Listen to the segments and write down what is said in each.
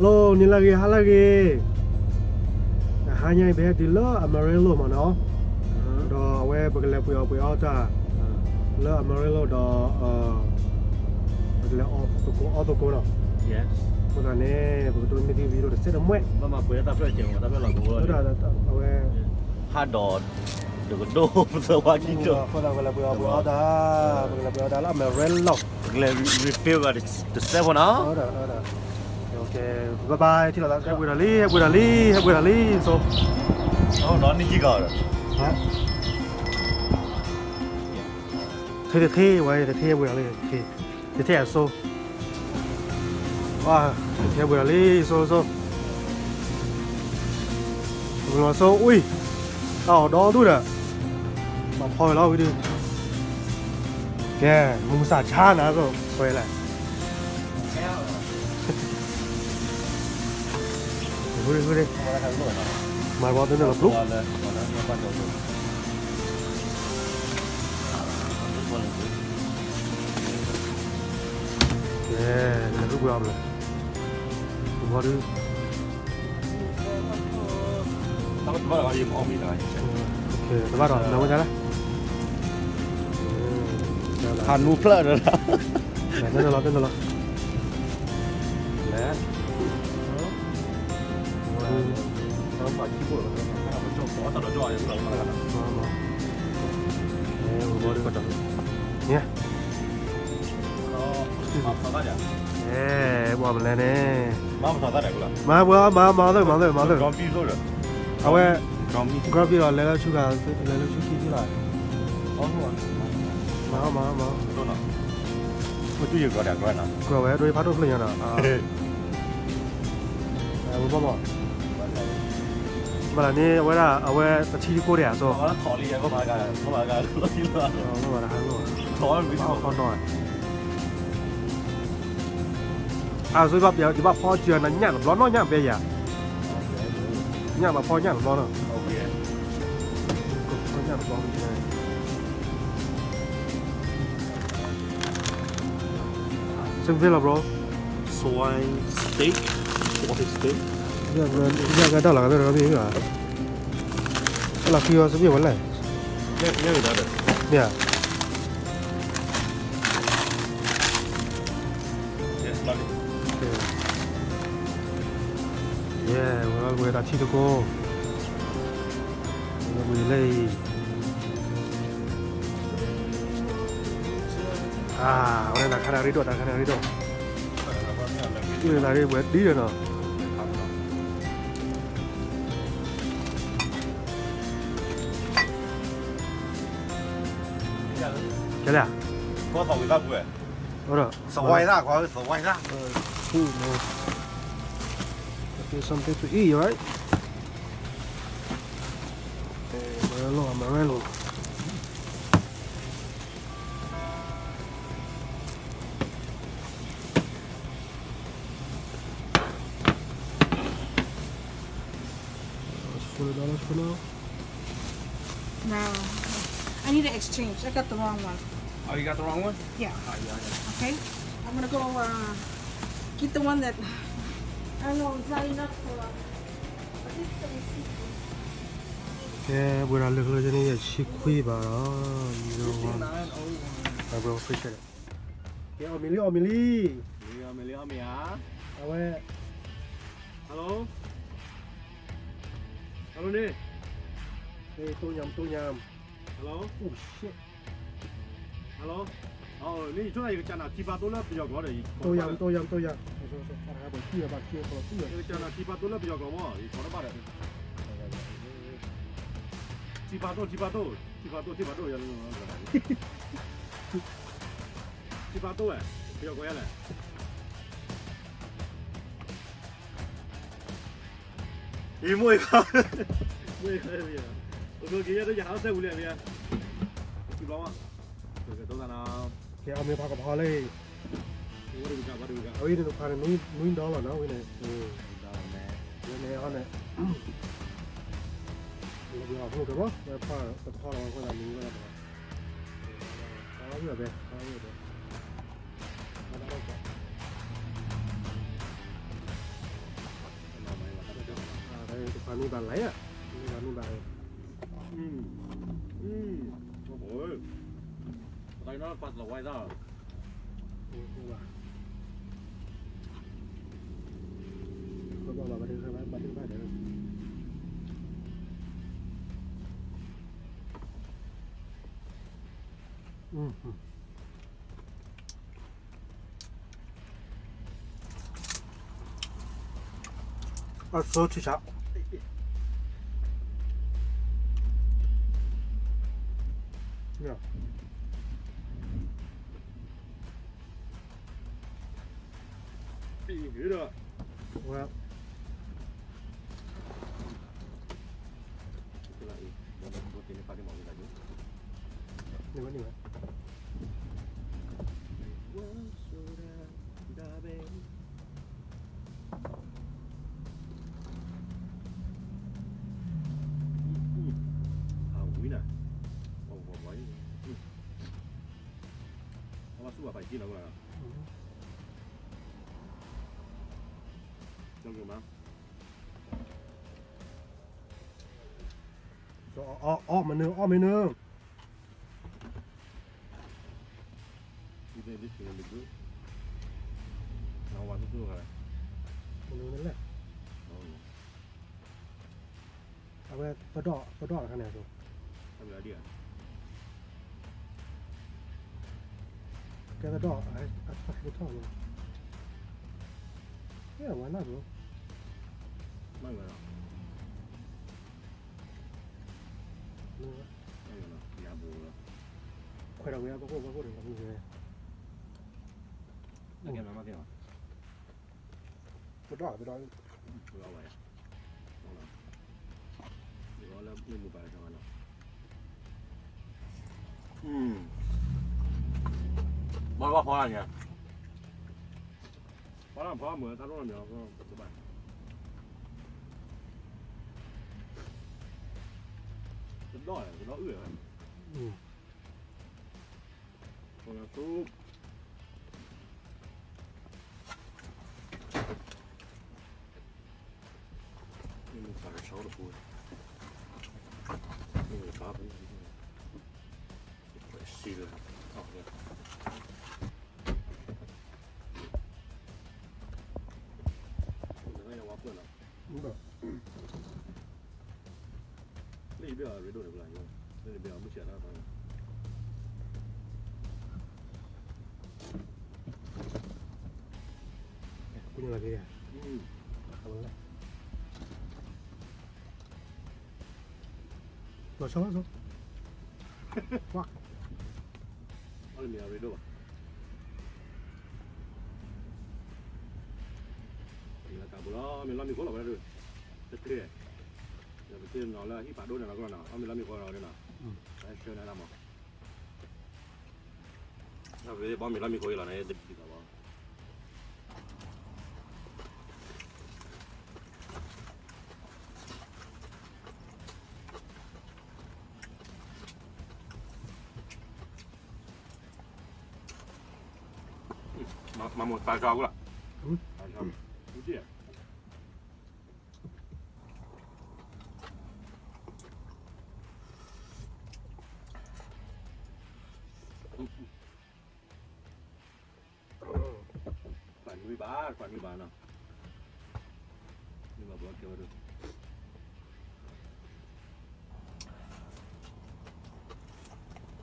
Hello နံၤလၢအဂ့ၤ ဟါလၢအဂ့ၤ, တဟါညါအံၤ ပဟဲတုၤလၢ Amarillo မ့ၢ်နီၤ, ဒီးအဝဲပကလဲၤပှ့ၤအီၣ်ပှ့ၤအီတၢ် လၢ Amarillo ဒီး ပကလဲၤအီၣ်သကိးအီသကိးနီၤ, အဃိသတးန့ၣ် ပကတိၢ်နီၣ်သု video တစဲးတမှဲ, အဝဲ ဟးဒီး တကဒိၣ်ပသၢဝါခံဒိၣ်, အဃိသတးပကလဲၤပှ့ၤအီၣ်ပှ့ၤအီတၢ်, ပကလဲၤပှ့ၤအီတၢ်လၢ Amarillo, ပကလဲၤ refill ဂၤတစဲးဖိနီၤ, bye bye ထံၣ်လိာ်သး ဟဲပှ့ၤဒီးလံ ဟဲပှ့ၤဒီးလံ ဟဲပှ့ၤဒီးလံ ဆိ, ဒီးနံၣ်ကံကီးဒီး ထံၣ်တထံၣ် ဝဲတထံၣ်ဟဲပှ့ၤဒီးလံ, တထံၣ်အဆိ, ဝါ တထံၣ်ဟဲပှ့ၤဒီးလံ ဆိဆိ, ဆိအံၤ, တၢ်အီၣ်ဒီဒူၣ်ဒီး ဘၣ်ဖီဝဲလီၤဝံၤဒုး, ကဲ မုၢ်မဆါဆါနၤသိး ဆွဲလဲၣ် မၤဘီသနၢၣ်လီၤပျူၤ, ကဲ လဲၤဃုပှ့ၤအီၤမလဲၣ်, ဘီဒုး တဘၣ်ဒီး နဝဲဒၣ်လၢ ဟးနူဖျၢၣ်ဒီး တနၢၣ်လီၤ တနၢၣ်လီၤ လဲၣ်, ဘၣ်မလဲၣ်န့ၣ်, မၤပှၤ မၤ မၤသၢ မၤသၢ မၤသၢ, အဝဲ ကီၢ်ပံၣ်သိးဒီး အဝဲ ကီၢ်ပံၣ် လဲၤလၢဆူဂၤ လဲၤလၢဆူခံထံၣ်လီၤ, မၤ မၤ မၤ, ကြၢးဝဲ ဒိဖးဒိၣ်ဖျၢၣ်ညါဒီး ဝဲဘီမး, ဘၣ်လၢန့ၣ် အဝဲဒၣ် အဝဲတထံၣ်တကိးဒံးဧါ သိး, အါ သိး ယဘၣ်ဖီအီၣ်စၢၤနၤ ညၣ်တဘျီနီၢ်ညၣ်ဘဲယၤ, ညၣ်ဘၣ်ဖီညၣ်တဘျီနီၢ်, ညၣ်တဘျီ Same thing လီၤ bro. Swine steak. Swine steak. ယကဒၣ်လီၤ ကသ့ၣ်တမ့ၢ်ဘၣ်, လီၤခံအီၤ စမ့ၢ်ဝဲလဲၣ်, မ့ၢ်ဧါ, ယဲ ဝဲလီၤ ဝဲတၢ်ထံတကိး, ဝဲလၢအံၤ အဝဲတၢ်ခါတၢ်ရ့ဒိၣ် တၢ်ခါတၢ်ရ့ဒိၣ်, ဝဲဒၣ်ဝဲဒံးဒီးနီၤ, ကဲလဲၣ်, သဝဲသၣ်ကွၢ်, သဝဲသၣ်ကွၢ်, သဝဲသၣ်, food, man. Get something to eat, right? မၤရဲၣ်လိာ် မၤရဲၣ်လိာ်. Let's put it on for now. No. I need to exchange. I got the wrong one. Oh, you got the wrong one? Yeah. Oh, yeah, yeah. Okay. I'm gonna go uh, get the one that I don't know. It's not enough for. But this is the receipt. ကဲ ပဝဲဒၣ်လၢကျိၤန့ၣ် ယဆံခွံဘၣ်ဒီး zero one. I will appreciate it. ကဲ အီၣ်မ့ၤလံ အီၣ်မ့ၤလံ, အီၣ်မ့ၤလံ အီၣ်မ့ၤဧါ, အဝဲ hello, hello န့ၣ်, တိၢ်ညၣ် တိၢ်ညၣ်, hello, oh shit, hello, န့ၣ် ယဆိကမိၣ် ယကစၢ်နၤထံပၤတိၢ်လၢပယီၤကျိာ်ဒီး တိၢ်ညၣ် တိၢ်ညၣ် တိၢ်ညၣ်, ယကစၢ်နၤထံပၤတိၢ်လၢပယီၤကျိာ်မး ယကိးတဘၣ်ဒီး ထံပၤတိၢ် ထံပၤတိၢ် ထံပၤတိၢ် ထံပၤတိၢ် ထံပၤတိၢ် ယၤလၢ ထံပၤတိၢ်ဝဲ ပယီၤကျိာ်ယၤလဲၣ် အံၤမိၢ်အံၤခါ မိၢ်အံၤခါ ပကက့ၤယဲၢ်တယၤဟးစဲပူၤလဲၣ် ပယၤ ကံဘျီဝဲ ကကတိၤသးနီၤ ကဲအီၣ်မ့ၤဖးကဖီလံ ဝဲတကါ ဝဲတကါ အဝဲန့ၣ်တခွါန့ၣ် နွံ နွံဒီလၢ်နီၤ ဝဲန့ၣ် ဝဲန့ၣ်အီၤန့ၣ် လၢပှၤဖိကရီ ဝဲဖးကဖီလီၤ ဝဲဃိသးမံၤဝဲဒၣ် အီၣ်ဝဲဘဲ အီၣ်ဝဲဘဲ အီၣ်ဝဲဘဲ အီၣ်ဝဲဘဲ အီၣ်ဝဲဘဲ မ့ၢ်ဘၣ်လဲၣ်, မ့ၢ်ဘၣ်မ့ၢ်ဘၣ်, အၢ, အၢ, ပှၤသးဝဲသၣ်, ဘၣ်ဘၣ်ဘၣ်ဘၣ်, အၢ, အဆိထံဆး, ဝဲ, န့ၣ်ဝဲန့ၣ်ဝဲ, အဝံၤနၤ, အဝံၤ, အဝဲဆူၣ်ဘၣ်ပာ်က့ၤနီၤ, ကမၤ, အီၣ်မနုၤ အီၣ်မနုၤ, မနုၤလဲၣ်, အဝဲသဒိၣ် သဒိၣ်တခါန့ၣ်အသိး, ကဲသဒိၣ် အထီၣ်ထီၣ်န့ၣ်, ကဲဝဲနၢ်သိး, ခွဲးထီၣ်ဝဲပှၤကိၣ်ပှၤကိၣ်န့ၣ်လီၤ, သဒိၣ် သဒိၣ် ဘၣ်ဘၣ်ဖီလာ်ညါ, ဖီလာ်ဖီမုၢ်တၢ်လိၣ်လီၤမ့ၢ်, တဒီၣ်, တဒီၣ်အုၣ်ဝဲ, လၢယဘ့ၣ်အီၤရ့ဒိၣ်န့ၣ်ဘၣ်, လၢယဘ့ၣ်အီၤမုၢ်ဆ့ၣ်အတၢ်, ကူညီလာခဲ့ရ, လီၤဆီလီၤဆီ, အီၣ်လၢမ့ၢ်အရ့ဒိၣ်ဘၣ်, မ့ၢ်လၢကးဘိလီၤ မ့ၢ်လီၤမံခိၣ်လီၤဝဲဒၣ်, တချ့, ပထံၣ်နီၤလၢဟံၣ်ဖးဒိၣ်န့ၣ်လီၤကလီနီၤ အီၣ်မ့ၢ်လီၤမံခိၣ်လီၤဝဲဒၣ်နီၤ, ဆှၢန့ၢ်တၢ်မး, ဘီမ့ၢ်လီၤမံခိၣ်အံၤလီၤန့ၣ် တဒ်သိးဘၣ် မၤမိၢ်ပာ်စီၤအူလီၤ, ပှၤနွံဘၣ် ပှၤနွံဘၣ်နီၤ, နွံဘၣ်ဘျီကဲဝဲဒၣ်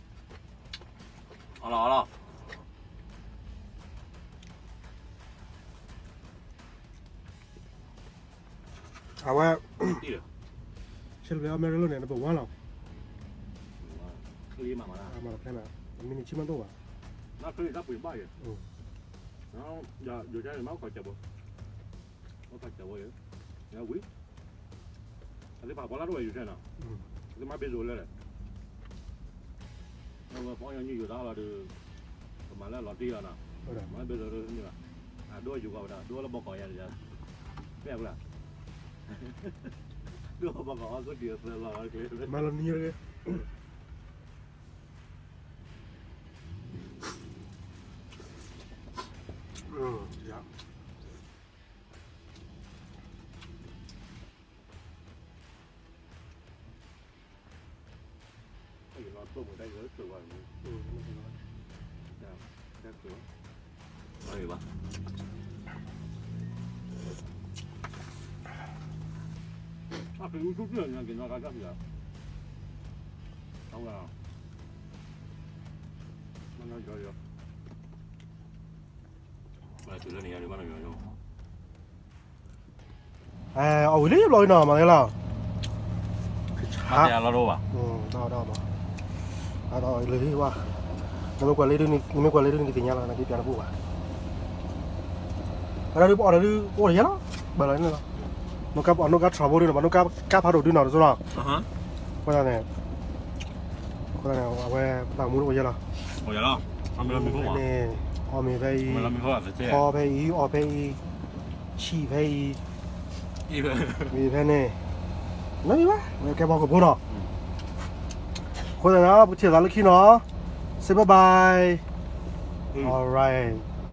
အလီၤအလီၤ, အဝဲ, ဆဲးလၢအီၣ်မ့ၢ်ရ့လိာ်န့ၣ် number one လီၤ, မၤလီၤဖဲန့ၣ် မံၤနံၤဆံမးဒိၣ်ဘၣ်, နၢ်ချ့တၢ်ပှ့ၤဘၣ်ယဲ, ယိၤကါန့ၣ် မ့ၢ်ခီၣ်ကၢဘိ, မ့ၢ်ခီၣ်ကၢဘိယဲ, ဝံၤ အသ့ၣ်ဖးဖီလာ်တဝဲယူၤထဲနီၤ, အသ့ၣ်မၤဘ့ၣ်စိၤလဲၣ်, အဝဲဖီအီၣ်ညီနုၢ်ယိၤတၢ်လီၤဒီး, ကမၤလၢအလီၤတံၢ်လီၤနီၤ, မၤဘ့ၣ်စိၤတန့ၢ်ဘၣ်, အဒိၣ်ယူၤကီးဝဲဒၣ် ဒိၣ်လၢဘီကီးယါန့ၣ်, မ့ၢ်အပှၤ, ဒိၣ်ဘီကီးအီၣ်ခိၣ်တံၢ်အသၢလီၤလီၤတကျဲ, မၤလီၤနံၤ ကျိၣ်ပှဲၤတၢ်ယိၤကျိၣ်ဝါန့ၣ်, တၢ်ကျိၣ်, ဘၣ်, အကလူတူၢ်တူၢ်န့ၣ်က့ၤနီၢ်ကါတၢ်ဖျါ, အဝဲ, မနီၢ်ယီၤယီၤ, တုၤလၢန့ၣ်ယၤန့ၣ်ဘၣ်နီၢ်ယီၤယီၤ အီၣ်ဝံၤလံဘျီအံၤနီၤ မၤသးလီၤ, ဟါ, အီၣ်လၢဟံၣ်ဝါ, နမ့ၢ်ကွၢ်လၢဒုး နမ့ၢ်ကွၢ်လၢဒုးနကသ့ၣ်ညါလီၤ နက့ၤပျးတဘူၣ်ဘၣ်, အဒုးပအီၣ်ဒီးဒုး အိၣ်တယဲလီၤ, ဘၣ်လီၤန့ၣ်လီၤ, နီၢ်ကါ နီၢ်ကါထြီဘိဒုးနီၤ ဘၣ်နီၢ်ကါဖးဒိၣ်ဒုးနီၤ တစိလီၤ, အဃိသတးန့ၣ် အဃိသတးန့ၣ် အဝဲပသးမူတအိၣ်ယဲလီၤ, အီၣ်မ့ၤဖဲအံၤ, အီၣ်မ့ၤဖဲအံၤ, ဖီဖဲအံၤ, အီၣ်ဖဲအံၤ, ဆံၣ်ဖဲအံၤ, အံၤဖဲန့ၣ်, နီၢ်အံၤဘၣ် ဝဲကဲပှၤကဖိနီၤ, အဃိသတးန့ၣ် ပထံၣ်သးလၢခံနီၤ, say bye bye, alright.